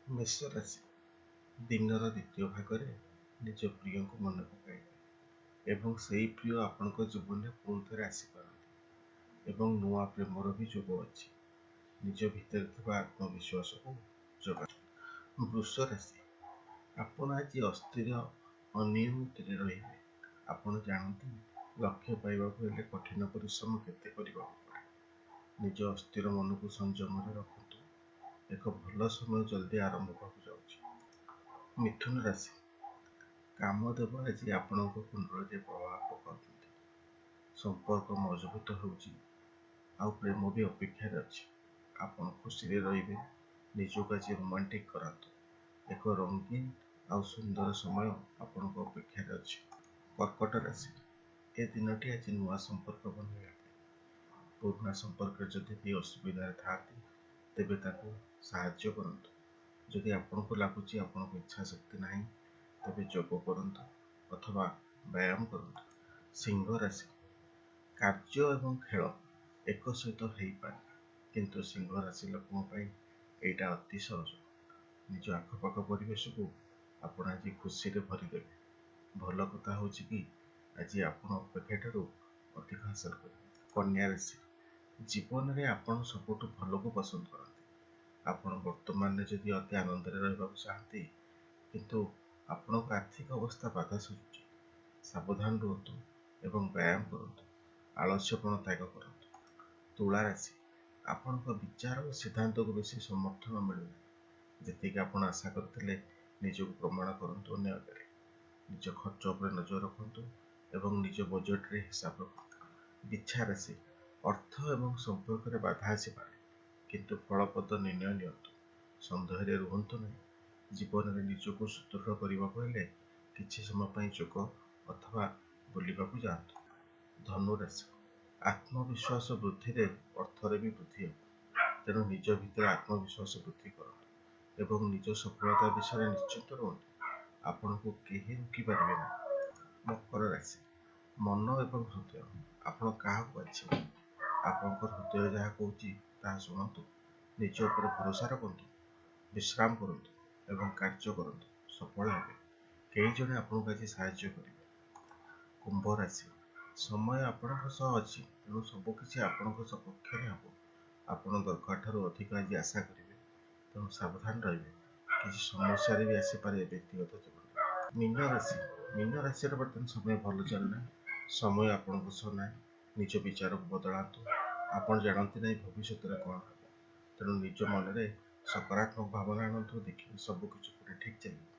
ମେଷ ରାଶି, ଦିନର ଦ୍ୱିତୀୟ ଭାଗରେ ନିଜ ପ୍ରିୟଙ୍କୁ ମନେ ପକାଇବେ ଏବଂ ସେହି ପ୍ରିୟ ଆପଣଙ୍କ ଜୀବନରେ ପୁଣି ଥରେ ଆସିପାରନ୍ତି ଏବଂ ନୂଆ ପ୍ରେମର ବି ଯୋଗ ଅଛି। ନିଜ ଭିତରେ ଥିବା ଆତ୍ମବିଶ୍ୱାସକୁ ଜଗାନ୍ତୁ। ବୃଷ ରାଶି, ଆପଣ ଆଜି ଅସ୍ଥିର ଅନିୟମିତରେ ରହିବେ। ଆପଣ ଜାଣନ୍ତି ଲକ୍ଷ୍ୟ ପାଇବାକୁ ହେଲେ କଠିନ ପରିଶ୍ରମ କେତେ କରିବାକୁ ପଡ଼େ। ନିଜ ଅସ୍ଥିର ମନକୁ ସଂଯମରେ ରଖନ୍ତୁ। ଏକ ଭଲ ସମୟ ଜଲ୍ଦି ଆରମ୍ଭ ହେବାକୁ ଯାଉଛି। ମିଥୁନ ରାଶି, କାମଦେବ ଆଜି ଆପଣଙ୍କ କୁଣ୍ଡଳୀରେ ପ୍ରଭାବ ପକାଉଛନ୍ତି। ସମ୍ପର୍କ ମଜବୁତ ହେଉଛି ଆଉ ପ୍ରେମ ବି ଅପେକ୍ଷାରେ ଅଛି। ଆପଣ ଖୁସିରେ ରହିବେ। ନିଜକୁ ଆଜି ରୋମାଣ୍ଟିକ୍ କରାନ୍ତୁ। ଏକ ରଙ୍ଗୀନ ଆଉ ସୁନ୍ଦର ସମୟ ଆପଣଙ୍କ ଅପେକ୍ଷାରେ ଅଛି। କର୍କଟ ରାଶି, ଏ ଦିନଟି ଆଜି ନୂଆ ସମ୍ପର୍କ ବନାଇବା ପାଇଁ। ପୁରୁଣା ସମ୍ପର୍କରେ ଯଦି କେହି ଅସୁବିଧାରେ ଥାଆନ୍ତି ତେବେ ତାଙ୍କୁ ସାହାଯ୍ୟ କରନ୍ତୁ। ଯଦି ଆପଣଙ୍କୁ ଲାଗୁଛି ଆପଣଙ୍କ ଇଚ୍ଛା ଶକ୍ତି ନାହିଁ ତେବେ ଯୋଗ କରନ୍ତୁ ଅଥବା ବ୍ୟାୟାମ କରନ୍ତୁ। ସିଂହ ରାଶି, କାର୍ଯ୍ୟ ଏବଂ ଖେଳ ଏକ ସହିତ ହେଇପାରେ, କିନ୍ତୁ ସିଂହ ରାଶି ଲୋକଙ୍କ ପାଇଁ ଏଇଟା ଅତି ସହଜ। ନିଜ ଆଖପାଖ ପରିବେଶକୁ ଆପଣ ଆଜି ଖୁସିରେ ଭରିଦେବେ। ଭଲ କଥା ହେଉଛି କି ଆଜି ଆପଣ ଅପେକ୍ଷା ଠାରୁ ଅଧିକ ହାସଲ କରିବେ। କନ୍ୟା ରାଶି, ଜୀବନରେ ଆପଣ ସବୁଠୁ ଭଲକୁ ପସନ୍ଦ କରନ୍ତି। ଆପଣ ବର୍ତ୍ତମାନରେ ଯଦି ଅତି ଆନନ୍ଦରେ ରହିବାକୁ ଚାହାନ୍ତି, କିନ୍ତୁ ଆପଣଙ୍କ ଆର୍ଥିକ ଅବସ୍ଥା ବାଧା ସାଜୁଛି। ସାବଧାନ ରୁହନ୍ତୁ ଏବଂ ବ୍ୟାୟାମ କରନ୍ତୁ। ଆଳସ୍ୟପଣ ତ୍ୟାଗ କରନ୍ତୁ। ତୁଳା ରାଶି, ଆପଣଙ୍କ ବିଚାର ଓ ସିଦ୍ଧାନ୍ତକୁ ବେଶୀ ସମର୍ଥନ ମିଳୁନାହିଁ ଯେତିକି ଆପଣ ଆଶା କରିଥିଲେ। ନିଜକୁ ପ୍ରମାଣ କରନ୍ତୁ ଅନ୍ୟ ଆଗରେ। ନିଜ ଖର୍ଚ୍ଚ ଉପରେ ନଜର ରଖନ୍ତୁ ଏବଂ ନିଜ ବଜେଟରେ ହିସାବ ରଖନ୍ତୁ। ବିଛା ରାଶି, ଅର୍ଥ ଏବଂ ସମ୍ପର୍କରେ ବାଧା ଆସିପାରେ, କିନ୍ତୁ ଫଳପ୍ରଦ ନିର୍ଣ୍ଣୟ ନିଅନ୍ତୁ। ସନ୍ଦେହରେ ରୁହନ୍ତୁ ନାହିଁ। ଜୀବନରେ ନିଜକୁ ସୁଦୃଢ଼ କରିବାକୁ ହେଲେ କିଛି ସମୟ ପାଇଁ ଯୋଗ ଅଥବା ବୁଲିବାକୁ ଯାଆନ୍ତୁ। ଧନୁରାଶି, ଆତ୍ମବିଶ୍ୱାସ ବୃଦ୍ଧିରେ ଅର୍ଥରେ ବି ବୃଦ୍ଧି ହେବ। ତେଣୁ ନିଜ ଭିତରେ ଆତ୍ମବିଶ୍ୱାସ ବୃଦ୍ଧି କରନ୍ତୁ ଏବଂ ନିଜ ସଫଳତା ବିଷୟରେ ନିଶ୍ଚିତ ରୁହନ୍ତୁ। ଆପଣଙ୍କୁ କେହି ରୋକିପାରିବେ ନାହିଁ। ମକର ରାଶି, ମନ ଏବଂ ହୃଦୟ, ଆପଣ କାହାକୁ ବାଛିବେ? ଆପଣଙ୍କ ହୃଦୟ ଯାହା କହୁଛି ତାହା ଶୁଣନ୍ତୁ। ନିଜ ଉପରେ ଭରସା ରଖନ୍ତୁ, ବିଶ୍ରାମ କରନ୍ତୁ ଏବଂ କାର୍ଯ୍ୟ କରନ୍ତୁ, ସଫଳ ହେବେ। କେହି ଜଣେ ଆପଣଙ୍କୁ ଆଜି ସାହାଯ୍ୟ କରିବେ। କୁମ୍ଭ ରାଶି, ସମୟ ଆପଣଙ୍କ ସହ ଅଛି, ତେଣୁ ସବୁକିଛି ଆପଣଙ୍କ ସପକ୍ଷରେ ହେବ। ଆପଣ ଦରକାର ଠାରୁ ଅଧିକ ଆଜି ଆଶା କରିବେ, ତେଣୁ ସାବଧାନ ରହିବେ। କିଛି ସମସ୍ୟାରେ ବି ଆସିପାରେ ବ୍ୟକ୍ତିଗତ ଜୀବନରେ। ମୀନ ରାଶି, ମୀନ ରାଶିର ବର୍ତ୍ତମାନ ସମୟ ଭଲ ଚାଲିନାହିଁ। ସମୟ ଆପଣଙ୍କ ସହ ନାହିଁ। ନିଜ ବିଚାରକୁ ବଦଳାନ୍ତୁ। ଆପଣ ଜାଣନ୍ତି ନାହିଁ ଭବିଷ୍ୟତରେ କ'ଣ ହେବ, ତେଣୁ ନିଜ ମନରେ ସକାରାତ୍ମକ ଭାବନା ଆଣନ୍ତୁ। ଦେଖିବେ ସବୁ କିଛି ପୁରା ଠିକ୍ ଚାଲିବ।